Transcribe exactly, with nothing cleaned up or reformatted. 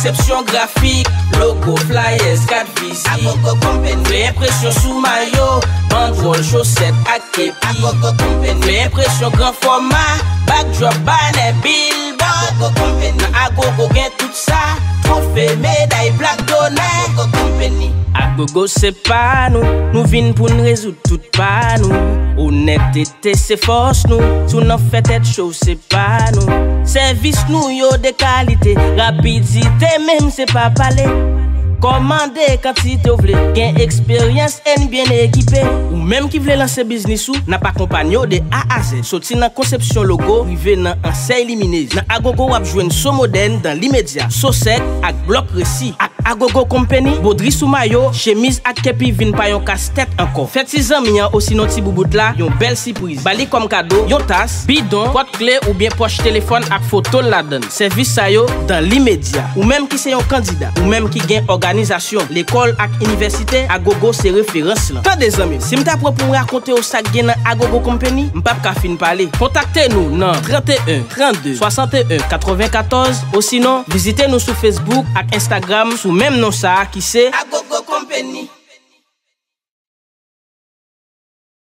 Konsepsyon grafik, logo, flyers, kat vizit. Agogo Company. Fè enpresyon sou mayo, bandwòl, chosèt ak kepi. Agogo Company. Fè enpresyon gran fòma, backdrop, banner, billboard. Agogo Company. Nan Agogo gen tout sa, twofe, meday, plak donè. Agogo Company. Agogo se pa nou, nou vin pou n rezoud tout pa nou. Onètete se fòs nou, si w nan fè tèt cho se pa nou. Sèvis nou yo de kalite, rapidite menm se pa pale. Kòmande kantite w vle, gen eksperyans and byen ekipe. Ou menm ki vle lanse biznis ou, n ap akonpanye w de A a Z. Soti nan konsepsyon logo, rive nan ansèy liminez. Nan Agogo w ap jwenn so modèn dan limedya, so sèk ak blòk resi. Ak Agogo Company, bodri sou mayo, chemiz ak kepi vin pa yon kas tèt ankò. Fè ti zanmi an osinon ti boubout la yon bèl sipriz. Ba li kòm kado yon tas, bidon, pòt kle oubyen pòch telefòn ak foto l ladan l. Sèvis sa yo dan limedya. Ou menm ki se yon kandida, ou menm ki gen òganizasyon, lekòl ak inivèsite, Agogo se referans lan. Tande zanmi m, si m ta pran pou m rakonte w sa k gen nan Agogo Company, m p ap ka fin pale. Kontakte nou nan trannteyen, trannde, swasanteyen, katrevenkatòz, osinon vizite nou sou Facebook ak Instagram sou menm non sa a ki se